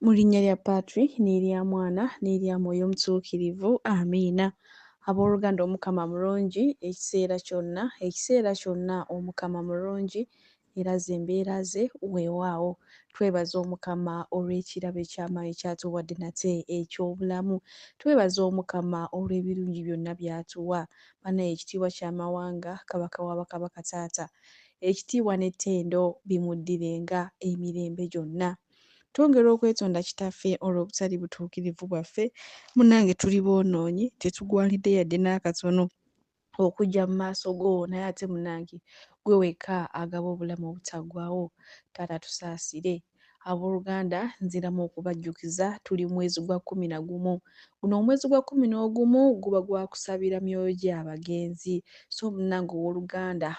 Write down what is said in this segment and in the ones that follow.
Mu linnya lya Patri, n'erya Mwana, n'erya Mwoyo Mutuukirivu. Amiina. Abooluganda Omukama mulungi ekiseera kyonna, ekiseera kyonna Omukama mulungi era ze mbeera ze weewaawo. Twebaza Omukama olw'ekirabo eky'amaanyi ky'atuwadde nate eky'obulamu. Twebaza Omukama olw'ebirungi byonna by'atuwa. Bannaye ekitiibwa ky'amawanga, Kabaka wa bakabaka taata. Ekitiibwa n'ettendo bimuddirenga emirembe gyonna. Twongera okwetonda Kitaffe olw'obutali butuukirivu bwaffe. Munnange tuli boonoonyi, tetugwanidde yadde n'akatono okujja mu maaso go, naye ate munnange ggwe wekka agaba obulamu obutaggwaawo. Taata tusaasire. Abooluganda nziramu okubajjukiza tuli mu mwezi gwa 11. Guno omwezi gwa 11 guba gwa kusabira myoyo gy'abagenzi. So munnange owooluganda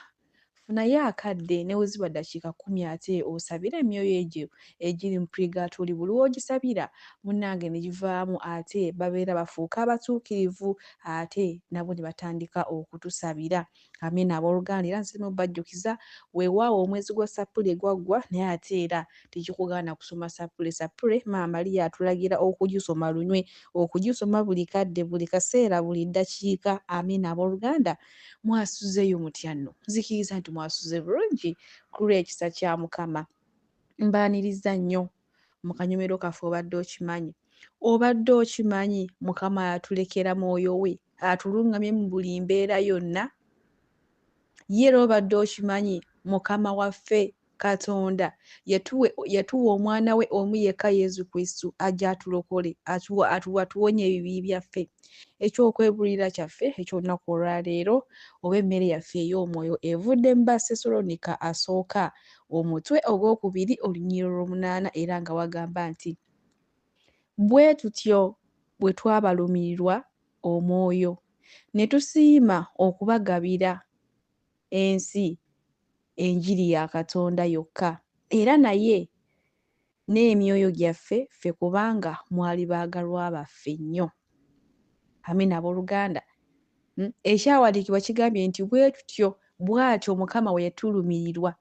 Funayo akadde ne bwe ziba ddakiika kkumi ate osabire emyoyo egyo egiri mu purigaatoli. Buli lw'ogisabira munnange ne givaamu ate babeera bafuuka abatuukirivu ate nabo ne batandika okutusabira. Amiina abooluganda era nziremu obbajjukiza weewaawo omwezi gwa Ssappule gwaggwa naye ate era tekikugaana kusoma Ssappule. Ssappule Maama Maria atulagira okugisoma lunywe, okugisoma buli kadde, buli kaseera, buli ddakiika. Amiina abooluganda. Mwasuzeeyo mutya nno? Nzikiriza nti mwasuze bulungi ku lw'ekisa kya Mukama. Mbaaniriza nnyo mu kanyomero kaffe obadde okimanyi. Obadde okimanyi Mukama yatulekera mwoyo we atulungamye mu buli mbeera yonna. Ye era obadde okimanyi Mukama waffe Katonda yatuwa omwana we omu yekka Yesu Kristo ajje atulokole, atuwonye ebibi byaffe. Eky'okwebulira kyaffe eky'olunaku olwaleero oba emmere yaffe ey'omwoyo evudde mu Bassesalonika asooka omutwe ogwokubiri olunyiriri olw'omunaana era nga wagamba nti bwe tutyo bwe twabalumirirwa omwoyo ne tusiima okubagabira ensi enjiri ya Katonda yokka era naye n'emyoyo gyaffe ffe kubanga mwali baagalwa baffe nnyo. Amiina abooluganda. Ekyawandiikibwa kigambye nti bwe tutyo bw'atyo Mukama we yatulumirirwa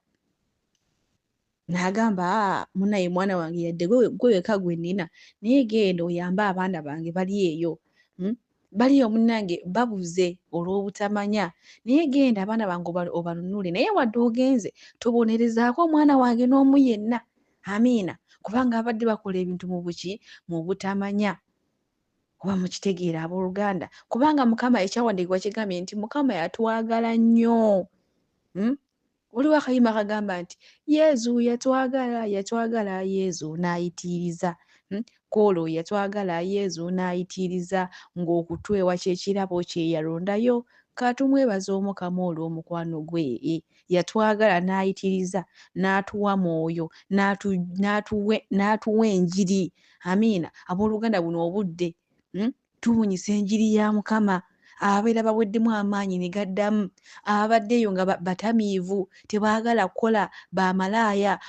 N'agamba, Aa, munnaye mwana wange yadde gwe wekka gwe nnina, naye genda oyambe abaana bange bali eyo. Bali eyo munnange babuze olw'obutamanya, naye genda abaana bange obanunule. Naye wadde ogenze, tobonerezaako omwana wange n'omu yenna. Amiina. Kubanga abadde bakola ebintu mu buki? Mu butamanya. Oba mukitegeera abooluganda? Kubanga Mukama, ekyawandiikibwa kigambye nti Mukama yatwagala nnyo. Waliwo akayimba akagamba nti Yezu yatwagala, yatwagala Yezu n'ayitiriza. Kwolwo yatwagala Yezu n'ayitiriza ng'okutwewa kye kirabo kye yalondayo. Ka tumwebaze Omukama olw'omukwano gwe. Yatwagala n'ayitiriza n'atuwa mwoyo n'atuwa enjiri. Amiina. Abooluganda buno obudde Tubunyisa enjiri ya Mukama. Ababeera baweddemu amaanyi ne gaddamu. Ababadde eyo nga batamiivu, tebaagala kukola, bamalaaya,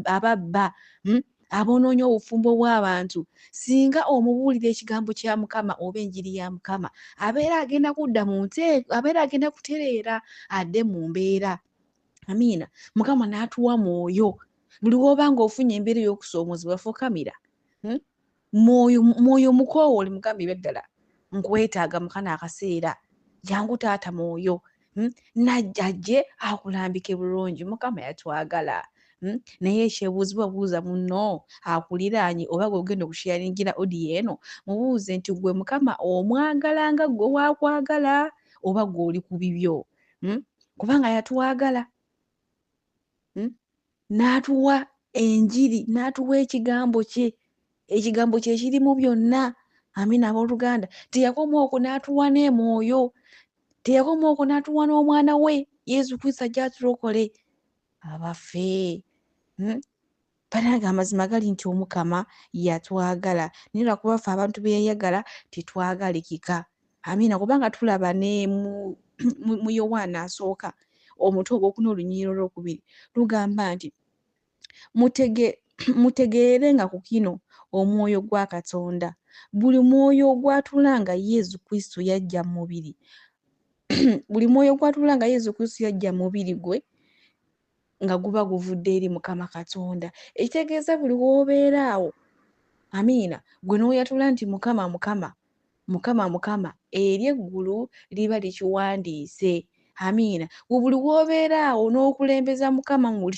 ababba, Aboonoonye obufumbo bw'abantu. Singa omubuulira ekigambo kya Mukama oba enjiri ya Mukama, abeera agenda kudda mu nteeko, abeera agenda kutereera adde mu mbeera. Amiina. Mukama n'atuwa mwoyo. Buli w'oba ng'ofunye embeera ey'okusoomoozebwa, fukamira. Mwoyo, mwoyo mukoowoole mugambe ebyaddala nkwetaaga mu kano akaseera. Jangu taata mwoyo. Najja ajje akulambike bulungi. Mukama yatwagala. Naye ekyebuuzibwa buuza munno akuliraanye oba gwe ogenda okusharingira audio eno, mubuuze nti gwe Mukama omwagala nga gwe waakwagala oba gwe oli ku bibyo? Kubanga yatwagala. N'atuwa enjiri, n'atuwa ekigambo kye. Ekigambo kye kirimu byonna. Amiina abooluganda. Teyakoma okwo n'atuwa n'emwoyo. Teyakoma okwo n'atuwa n'omwana we Yesu Kristo ajje atulokole. Abaffe. Banange amazima gali nti Omukama yatwagala naye lwakuba ffe abantu beyayagala tetwagalikika. Amiina kubanga tulaba ne mu Yowaana asooka omutwe ogwokuna olunyiriri olwokubiri lugamba nti mutegeere nga ku kino omwoyo gwa Katonda buli mwoyo ogwatula nga Yesu Kristo yajja mu mubiri buli mwoyo ogwatula nga Yesu Kristo yajja mu mubiri gwe Nga guba guvudde eri Mukama Katonda. Ekitegeeza buli w'obeera awo, amiina, ggwe n'oyatula nti Mukama, Mukama, Mukama, Mukama, eri eggulu liba likiwandiise. Amiina. Ggwe buli w'obeera awo n'okulembeza Mukama mu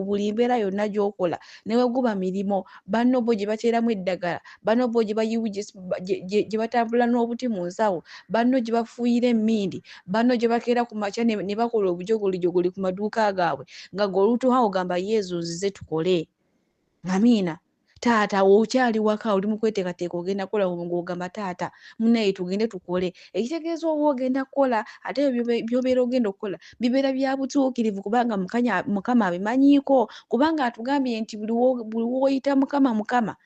buli mbeera yonna gy'okola, ne bwe guba mirimo, banno bo gye bateeramu eddagala, banno bo gye gye batambula n'obuti mu nsawo, banno gye bafuuyira emmindi, banno gye bakeera ku makya ne bakola obujogolijogoli ku maduuka gaabwe, nga ggwe olutuuka ogamba Yezu nzize tukole. Amiina. Taata okyali waka oli mu kweteekateeka ogenda kukola ng'ogamba taata munnaye tugende tukole. Ekitegeeza oba ogenda kukola ate ebyo by'obeera ogenda okukola bibeera bya butuukirivu kubanga Mukama abimanyiiko kubanga atugambye nti buli w'oyita Mukama Mukama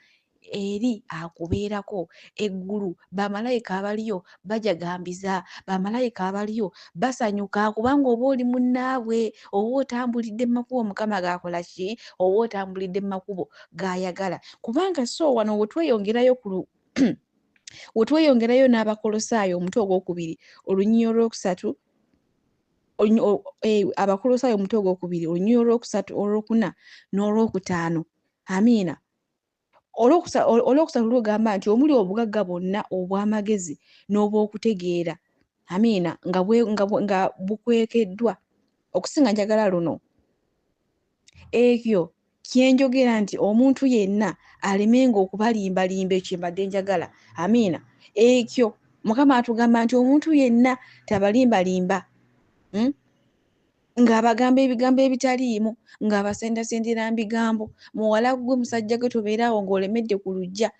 eri akubeerako. Eggulu bamalayika abaliyo bajagambiza, bamalayika abaliyo basanyuka kubanga oba oli munnaabwe, oba otambulidde mu makubo Mukama g'akola ki? Oba otambulidde mu makubo g'ayagala. Kubanga so wano we tweyongerayo ku we tweyongerayo n'Abakolosaayo omutwe ogwokubiri olunyiriri olwokusatu, Abakolosaayo omutwe ogwokubiri olunyiriri olwokusatu, olwokuna n'olwokutaano. Amiina. Olwokusatu lugamba nti omuli obugagga bwonna obw'amagezi n'obw'okutegeera. Amiina. Nga bukwekeddwa. Okusinga njagala luno. Ekyo kye njogera nti omuntu yenna alemenga okubalimbalimba, ekyo mbadde njagala. Amiina. Ekyo Mukama atugamba nti omuntu yenna tabalimbalimba. Ng'abagamba ebigambo ebitaliimu, ng'abasendasendera mu bigambo. Muwala ggwe musajja gwe tobeeraawo ng'olemedde ku luggya.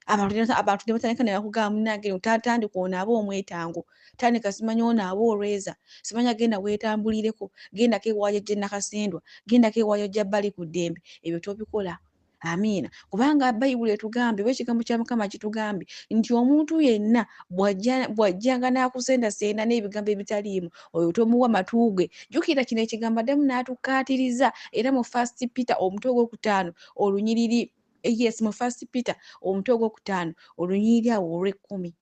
Abantu ne batandika ne bakugamba munnange tandika onaabe omwetango, tandika simanyi onaabe olweza, simanya genda weetambulireko, gendako ewa Jjajja Nakasendwa, gendako ewa Jjajja Bbali ku ddembe. Ebyo tobikola. Amiina. Kubanga Bayibuli etugambye oba ekigambo kya Mukama kitugambye nti omuntu yenna bw'ajjanga n'akusendasenda n'ebigambo ebitaliimu, oyo tomuwa matu ge. Jjukira kino ekigambo addamu n'atukkaatiriza era mu First Peter omutwe ogwokutaano olunyiriri, yes, mu First Peter omutwe ogwokutaano olunyiriri awo olw'ekkumi.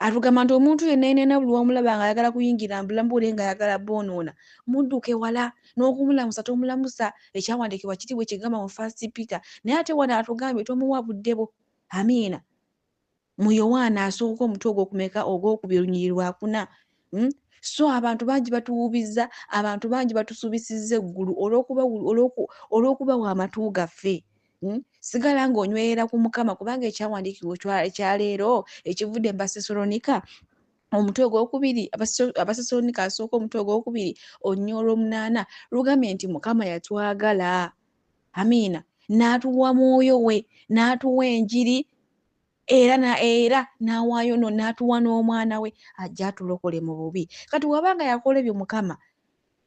Atugamba nti omuntu yenna yenna buli w'omulaba ng'ayagala kuyingira mu bulamu bwo naye ng'ayagala bwonoona, mudduke wala n'okumulamusa tomulamusa. Ekyawandiikibwa kiri bwe kigamba mu First Peter. Naye ate wano atugambye tomuwa budde bwo. Amiina. Mu Yowaana asooka omutwe ogw'okumeka ogwokubiri olunyiriri lwakuna. So abantu bangi batuwubizza, abantu bangi batusuubisizza eggulu olw'okubawa amatu gaffe. Sigala ng'onywerera ku Mukama kubanga ekyawandiikibwa ekya leero ekivudde mu Basessaloniika omutwe ogwokubiri, Abasessaloniika asooka omutwe ogwokubiri olunyiriri olw'omunaana lugambye nti Mukama yatwagala. Amiina. N'atuwa mwoyo we, n'atuwa enjiri, era n'awaayo n'atuwa n'omwana we ajje atulokole mu bubi. Kati bw'abanga yakola ebyo Mukama,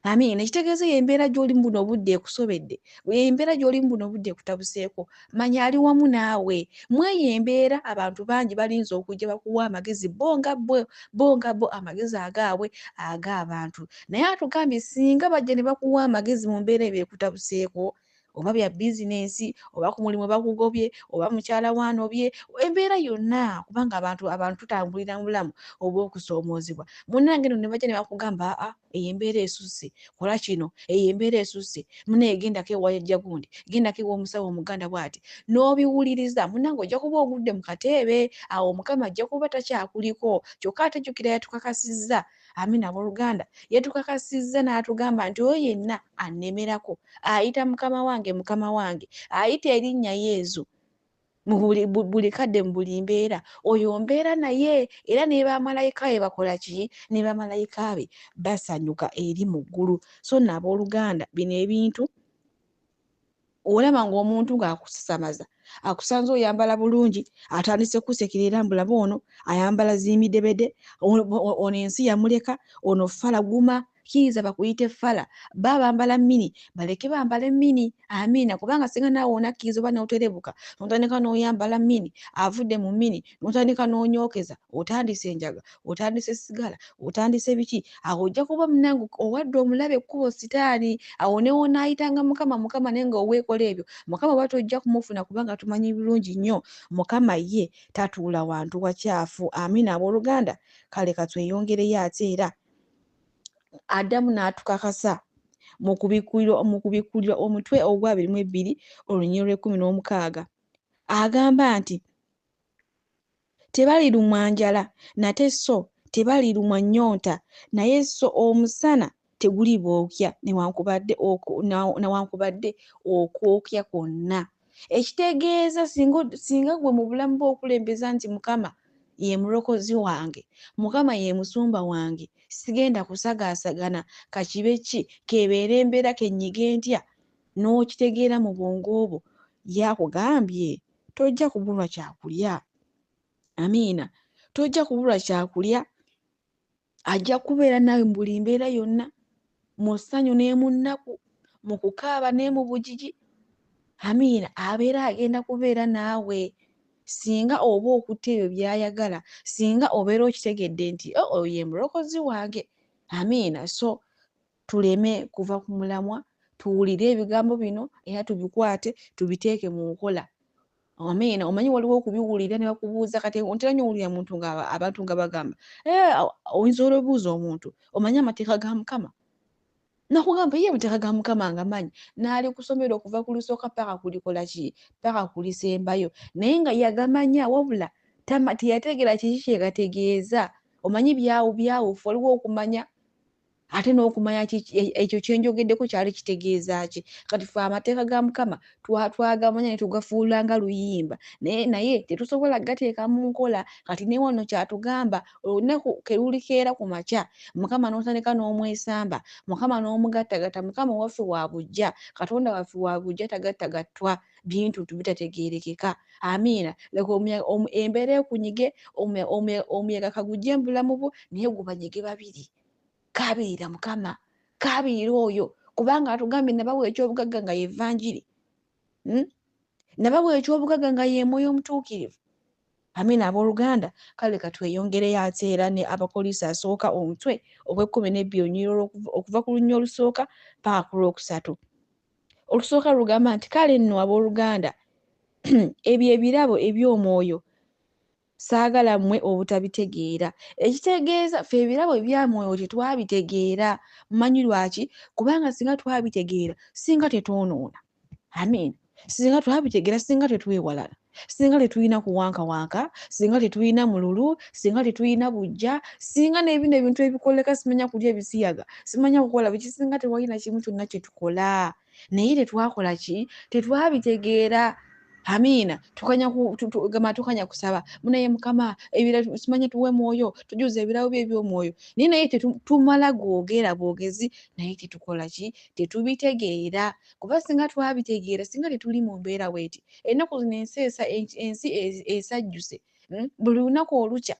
amiina, ekitegeeza eyo embeera gy'olimu buno obudde ekusobedde, embeera gy'olimu buno obudde ekutabuseeko, manya ali wamu naawe. Mu eyo embeera abantu bangi balinze okujja bakuwa amagezi bo nga bo amagezi agaabwe ag'abantu. Naye atugambye singa bajja ne bakuwa amagezi mu mbeera eyo ekutabuseeko, oba bya bizinensi, oba ku mulimu bakugobye, oba mukyala waanobye, embeera yonna, kubanga abantu tutambulira mu bulamu obw'okusoomoozebwa. Munnange nno ne bajja ne bakugamba, aa, eyo embeera esusse, kola kino, eyo embeera esusse, munnaye gendako ewa jjajja gundi, gendako ew'omusawo omuganda bw'ati. N'obiwuliriza, munnange ojja kuba ogudde mu kateebe, awo Mukama ajja kuba takyakuliko. Kyokka ate jjukira yatukakasizza, amiina abooluganda, yatukakasizza n'atugamba nti oyo yenna annemerako, ayita Mukama wange, Mukama wange, ayita erinnya Yezu mu buli kadde mu buli mbeera, oyo mbeera naye era ne bamalayika be bakola ki? Ne bamalayika be basanyuka eri mu ggulu. So nno abooluganda, bino ebintu olaba ng'omuntu ng'akusasamaza, akusanze oyambala bulungi, atandise kusekerera mbu laba ono ayambala zimidebede, ono ensi yamuleka, ono fala guma, kkiriza bakuyite fala, ba bambala mmini, baleke bambale mmini. Amiina. Kubanga singa naawe onakkiriza oba n'oterebuka, n'otandika n'oyambala mmini, avudde mu mmini, n'otandika n'onyookeza, otandise enjaga, otandise sigala, otandise biki, awo ojja kuba munnange owadde omulabe ekkubo sitaani, awo ne w'onaayitanga Mukama, Mukama naye nga oweekola ebyo, Mukama oba tojja kumufuna kubanga tumanyi bulungi nnyo Mukama ye tatuula wantu wakyafu. Amiina abooluganda. Kale katweyongereyo ate era addamu n'atukakasa Mu Kubikkulirwa omutwe ogwa 22 olunyiriri lw'e16 agamba nti, "Tebalirumwa njala nate, so tebalirumwa nnyonta naye, so omusana tegulibookya newankubadde okwokya kwonna." Ekitegeeza, singa gwe mu bulamu bwe okulembeza nti, "Mukama ye mulokozi wange, Mukama ye musumba wange, sigenda kusagaasagana, kakibe ki, kebeere embeera kennyige ntya," n'okitegeera mu bwongo bwo, yakugambye tojja kubulwa kyakulya. Amiina. Tojja kubulwa kyakulya, ajja kubeera naawe mu buli mbeera yonna, mu ssanyu ne mu nnaku, mu kukaaba ne mu bugigi. Amiina. Abeera agenda kubeera naawe singa oba okutte ebyo by'ayagala, singa obeera okitegedde nti oyo ye mulokozi wange. Amiina. So tuleme kuva ku mulamwa, tuwulire ebigambo bino era tubikwate, tubiteeke mu nkola. Amiina. Omanyi waliwo okubiwulira ne bakubuuza. Kati ntera nnyo owulira muntu nga abantu nga bagamba, oyinza olwobuuza omuntu, "Omanyi amateeka ga Mukama?" Nakugamba, "Ye, amateeka ga Mukama ngamanyi," n'ali kusomera okuva ku lusooka paka kulikola ki, paka kulisembayo, naye nga yagamanya, wabula teyategeera kiki kye gategeeza. Omanyi byawufu, waliwo okumanya ate n'okumanya ekyo kyenjogeddeko kyali kitegeeza ki. Kati fe amateeka ga Mukama twagamanya ne tugafuula nga luyimba, naye tetusobola gateeka mu nkola. Kati ne wano kyatugamba, olunaku kerulikeera ku makya, Mukama n'otandika n'omwesamba, Mukama n'omugattagatta. Mukama waffe wa bujja, Katonda waffe wa bujja, tagattagattwa bintu bitategeerekeka. Amiina. Leka embeera ekunyige, omuyaga kagujje mu bulamu bwo, naye gubanyige babiri. Kaabirira Mukama, kaabirira oyo, kubanga atugambye, "Nabawa ekyobugagga nga ye vanjiri, Nabawa ekyobugagga nga ye Mwoyo Omutuukirivu." Amiina, abooluganda. Kale katweyongereyo ate era ne Abakoliisi asooka omutwe ogw'e12 olunyiriri okuva ku lunyiriri olusooka paka ku lwokusatu. Olusooka lugamba nti, "Kale nno abooluganda, ebyo ebirabo eby'omwoyo saagala mmwe obutabitegeera." Ekitegeeza, ffe ebirabo ebya mwoyo tetwabitegeera. Mumanyi lwaki? Kubanga singa twabitegeera, singa tetwonoona. Amiina. Singa twabitegeera, singa tetwewalana, singa tetulina kuwankawanka, singa tetulina mululu, singa tetulina bujja, singa n'ebino ebintu ebikoleka, simanya kulya ebisiyaga, simanya kukola biki, singa tewalina kimu kyonna kye tukola. Naye tetwakola ki? Tetwabitegeera. Amiina. Gamba tukanya kusaba munaye, "Mukama, simanya tuwe mwoyo, tujuze ebirabo bye eby'omwoyo," naye tumala googera bwogezi, naye tetukola ki? Tetubitegeera. Kuba singa twabitegeera, singa tetuli mu mbeera bweti ennaku zino. Ensi esajjuse. Buli lunaku olukya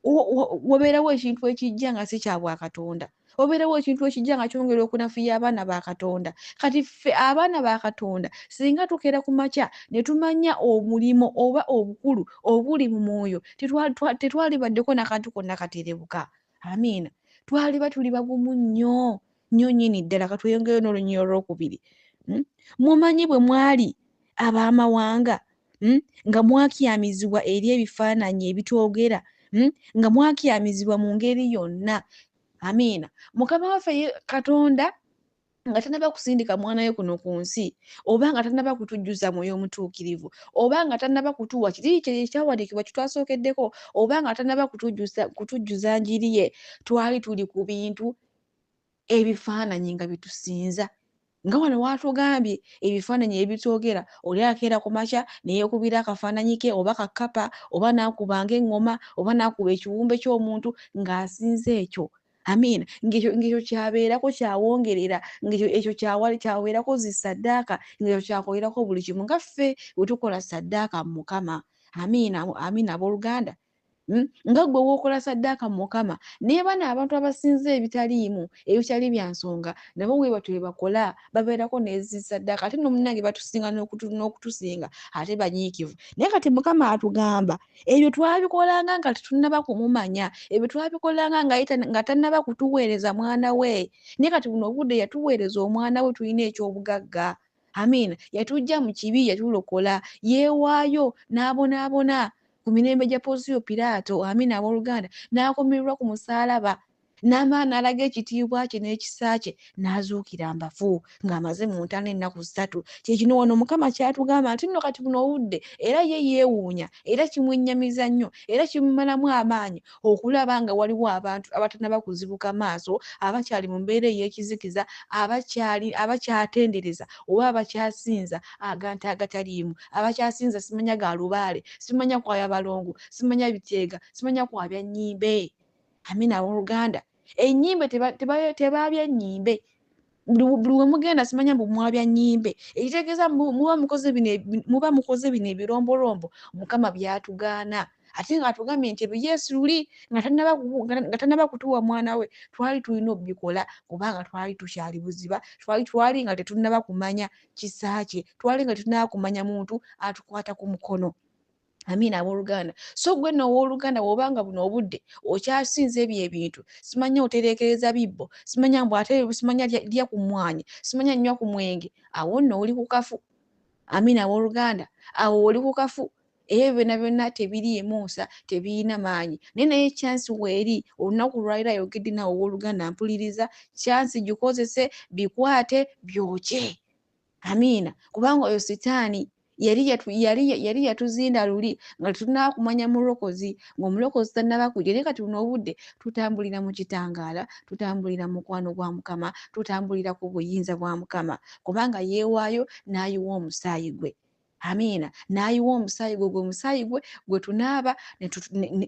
wabeerawo ekintu ekijja nga si kya bwakatonda, wabeerawo ekintu ekijja nga kyongera okunafuya abaana ba Katonda. Kati ffe abaana ba Katonda, singa tukeera ku makya ne tumanya omulimu oba obukulu obuli mu mwoyo, tetwalibaddeko n'akantu konna katerebuka. Amiina. Twaliba tuli bagumu nnyo nnyo nnyini ddala. Katweyongereyo n'olunyiriri olwokubiri. "Mumanyi bwe mwali ab'amawanga, nga mwakyamizibwa eri ebifaananyi ebitwogera, nga mwakyamizibwa mu ngeri yonna." Amiina. Mukama waffe Katonda nga tannaba kusindika mwana we kuno ku nsi, oba nga tannaba kutujjuza Mwoyo Omutuukirivu, oba nga tannaba kutuwa kiri ekyawandiikibwa kitwasookeddeko, oba nga tannaba kutujjuza njiri ye, twali tuli ku bintu ebifaananyi nga bitusinza, nga wano waatugambye ebifaananyi ebitwogera. Oli akeera ku makya ne yeekubira akafaananyi ke oba kakapa, oba n'akuba ng'eŋŋoma, oba n'akuba ekiwumbe ky'omuntu ng'asinza ekyo. Amiina. Ng'ekyo kyabeerako kyawongerera, ng'ekyo ekyo kyaweerako zi ssaddaaka, ng'ekyo kyakolerako buli kimu, nga ffe bwe tukola ssaddaaka mu Mukama. Amiina, amiina, abooluganda. Nga ggwe w'okola ssaddaaka mu Mukama, naye bano abantu abasinza ebitaliimu, ebitali bya nsonga, nabo bwe batyo bwe bakola, babeerako n'ezissaddaaka. Ate nno munnange batusinga n'okutusinga, ate banyiikivu. Naye kati Mukama atugamba, ebyo twabikolanga nga tetunnaba kumumanya, ebyo twabikolanga nga tannaba kutuweereza mwana we. Naye kati buno obudde yatuweereza omwana we, tulina ekyobugagga. Amiina. Yatuggya mu kibi, yatulokola, yeewaayo n'abonaabona ku mirembe gya Ponsiyo Piraato. Amiina, abooluganda. N'akomererwa ku musaalaba. N'amala n'alaga ekitiibwa kye n'ekisa kye, n'azuukira mu bafu ng'amaze mu ntaana ennaku 3. Kye kino wano Mukama ky'atugamba nti nno kati buno obudde, era ye yeewuunya, era kimwennyamiza nnyo, era kimumalamu amaanyi okulaba nga waliwo abantu abatannaba kuzibuka maaso, abakyali mu mbeera ey'ekizikiza, abakyatendereza oba abakyasinza agantu agataliimu, abakyasinza simanya ga lubaale, simanya kwaya balongo, simanya biteega, simanya kwabya nnyimbe. Amina abooluganda, ennyimbe tebaabya nnyimbe. Buli we mugenda simanya mbu mwabya nnyimbe, ekitegeeza muba mukoze bino ebirombolombo Mukama by'atugaana. Ate ng'atugambye nti ebyo Yesu luli nga tannaba kutuwa mwana we, twali tulina obbikola kubanga twali tukyali buziba, twali nga tetunnaba kumanya kisa kye, twali nga tetunnaba kumanya muntu atukwata ku mukono. Amiina abooluganda. So ggwe nno owooluganda bw'obanga buno obudde okyasinza ebyo ebintu, simanya otereekereza bibbo, simanya mbu ate simanya lya ku mmwanyi, simanya nnywa ku mwenge, awo nno oli ku kafu. Amiina abooluganda, awo oli ku kafu. Ebyo byonna byonna tebiriimu nsa, tebirina maanyi. Naye naye chance weeri, olunaku lwaleero ayogedde naawe owooluganda mpuliriza, chance gikozese, bikwate, byokye. Amiina. Kubanga oyo Sitaani yali yatuzinda luli nga tetunnaba kumanya mulokozi, ng'omulokozi tannaba kujja. Naye kati buno obudde tutambulira mu kitangaala, tutambulira mu mukwano gwa Mukama, tutambulira ku buyinza bwa Mukama, kubanga yeewaayo n'ayiwa omusaayi gwe. Amiina. N'ayiwa omusaayi gwe, gwe omusaayi gwe gwe tunaaba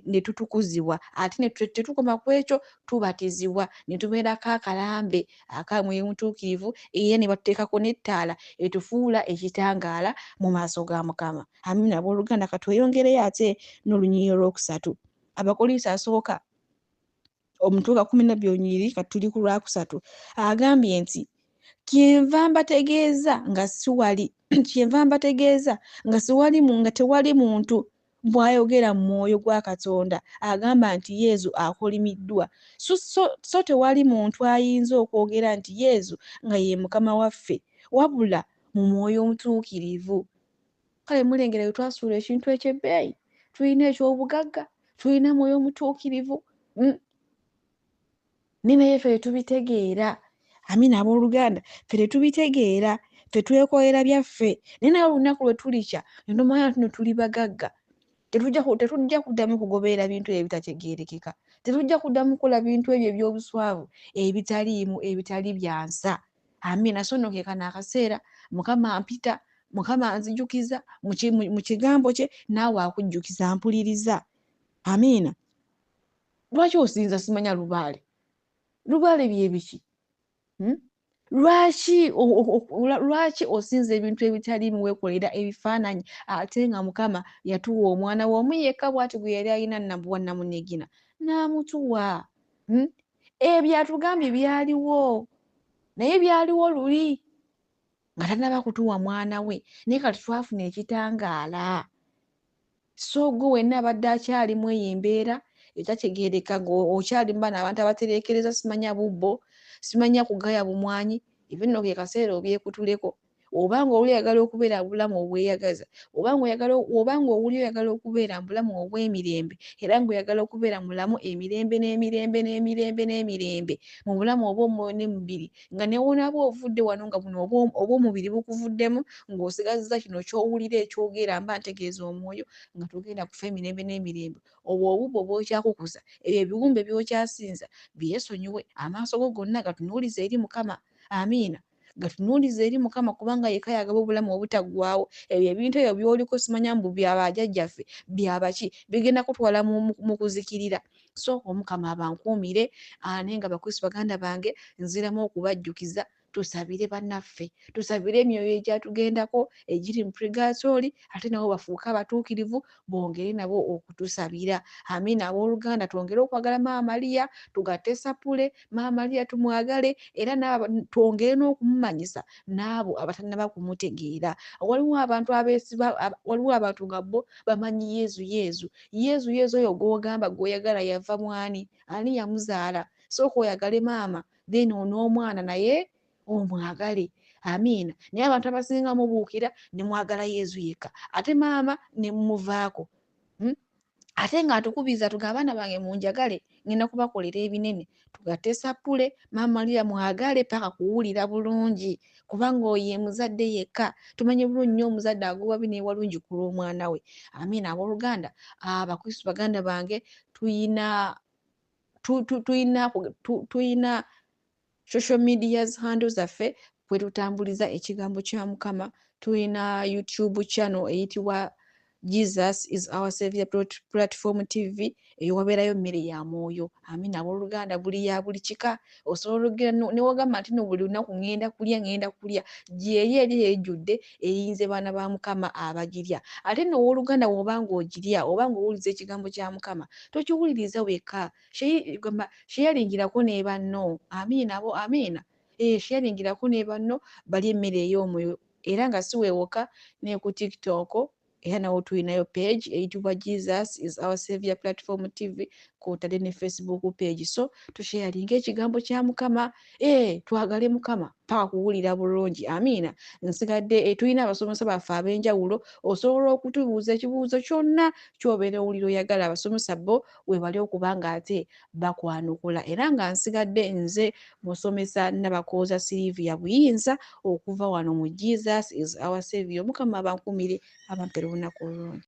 ne tutukuzibwa. Ate ne tetukoma ku ekyo, tubatizibwa ne tubeerako akalambe aka Mwoyo Mutuukirivu, era ne batuteekako n'ettaala etufuula ekitangaala mu maaso ga Mukama. Amiina abooluganda, ka tweyongereyo ate n'olunyiriri olwokusatu. Abakolinso asooka omutwe gwa 12 olunyiriri, kati tuli ku lwakusatu, agambye nti kyenva mbategeeza nga siwali, kyenva mbategeeza nga siwali mu, nga tewali muntu bw'ayogera mu mwoyo gwa Katonda agamba nti Yesu akolimiddwa. So tewali muntu ayinza okwogera nti Yesu nga ye Mukama waffe, wabula mu mwoyo omutuukirivu. Kale mulengera bwe twasuula ekintu eky'ebbeeyi, tulina eky'obugagga, tulina mwoyo omutuukirivu. Naye naye ffe tetubitegeera. Amina abooluganda, ffe tetubitegeera, ffe twekolera byaffe. Naye naye olunaku lwe tulikya ne tumanya nti nno tuli bagagga, tetujja kuddamu kugoberera bintu ebyo ebitategeerekeka, tetujja kuddamu kukola bintu ebyo eby'obuswavu ebitaliimu, ebitali bya nsa. Amiina. So nno ke kano akaseera Mukama ampita, Mukama anzijukiza mu kigambo kye, naawe akujjukiza, mpuliriza. Amiina. Lwaki osinza simanya lubaale? Lubaale bye biki? Lwaki osinza ebintu ebitaliimu, weekolera ebifaananyi, ate nga Mukama yatuwa omwana we omu yekka bw'ati gwe yali alina nnabuwa nnamunigina n'amutuwa? Ebyo atugambye byaliwo, naye byaliwo luli nga tannaba kutuwa mwana we, naye kati twafuna ekitangaala. So gwe wenna abadde akyalimu eyo embeera etategeereka, ng'okyali mu bano abantu abatereekereza simanya bubbo, simanya kugaya bumwanyi, ebyo nno ke kaseera obyekutuleko. Oba ng'oli oyagala okubeera mu bulamu obweyagaza, oba ng'owuli oyagala okubeera mu bulamu obw'emirembe, era ng'oyagala okubeera mu bulamu emirembe n'emirembe n'emirembe n'emirembe, mu bulamu obw'omwoyo n'emubiri, nga ne w'onaaba ovudde wano nga buno obw'omubiri bukuvuddemu, ng'osigazza kino ky'owulira ekyogera, mba ntegeeza omwoyo, nga togenda kufa emirembe n'emirembe. Obwo obubbo bw'okyakukuza, ebyo ebiwumbe by'okyasinza, byesonyiwe, amaaso go gonna gatunuulize eri Mukama. Amiina. Gatunuulize eri Mukama, kubanga yekka y'agaba obulamu obutaggwaawo. Ebyo ebintu ebyo by'oliko simanya mbu bya bajjajjaffe, bya baki, bigenda kutwala mu kuzikirira. So Omukama abankuumire, naye nga Bakristu baganda bange, nziramu okubajjukiza, tusabire bannaffe, tusabire emyoyo egyatugendako egiri mu purigaatooli, ate nabo bafuuke abatuukirivu, bongere nabo okutusabira. Amiina abooluganda, twongere okwagala Maama Maria, tugatte essapule, Maama Maria tumwagale, era twongere n'okumumanyisa n'abo abatannaba kumutegeera. Waliwo abantu abeesiba, waliwo abantu nga bo bamanyi Yesu, Yesu, Yesu, Yesu oyo gw'ogamba gw'oyagala yava mwani, ani yamuzaala? Sooka oyagale maama, then on'omwana naye omwagale. Amiina. Naye abantu abasinga mubuukira ne mwagala Yesu yekka, ate maama ne mumuvaako. Ate ng'atukubiriza tugamba, abaana bange munjagale, ngenda kubakolera ebinene. Tugatte sappule, Maama Maria mwagale paka kuwulira bulungi, kubanga oyo ye muzadde yekka. Tumanyi bulungi nnyo omuzadde agoba bi n'ewalungi ku lw'omwana we. Amiina abooluganda, Abakristu baganda bange, tuyina tuyina social medias handle zaffe kwe tutambuliza ekigambo kya Mukama. Tuyina YouTube channel eyitibwa Jesus is our Savior Platform TV, eyo wabeerayo mmere ya mwoyo. Amiina abooluganda, buli ya buli kika. Osobola okugenda ne wogamba nti no buli lunaku ŋŋenda kulya, ŋŋenda kulya. Gy'eri eri ejjudde eyinze baana ba Mukama abagirya. Ate nno owooluganda bw'oba ng'ogirya oba ng'owuliriza ekigambo kya Mukama, tokiwuliriza wekka. Gamba sharingirako ne banno. Amiina abo, amiina. Sharingirako ne banno balye emmere ey'omwoyo. Era nga si weewokka, ne ku TikTok era nawo tulinayo page eyitibwa Jesus is our Savior Platform TV, kw'otadde ne Facebook page. So tusharinge ekigambo kya Mukama, twagale Mukama paka kuwulira bulungi. Amiina. Nsigadde tulina abasomesa baffe ab'enjawulo, osobola okutubuuza ekibuuzo kyonna ky'obeera owulira oyagala. Abasomesa bo weebale okuba ng'ate bakwanukula. Era nga nsigadde nze musomesa Nabakooza Sylvia Buyinza okuva wano mu Jesus is our Savior. Mukama abankuumire, abampere olunaku olulungi.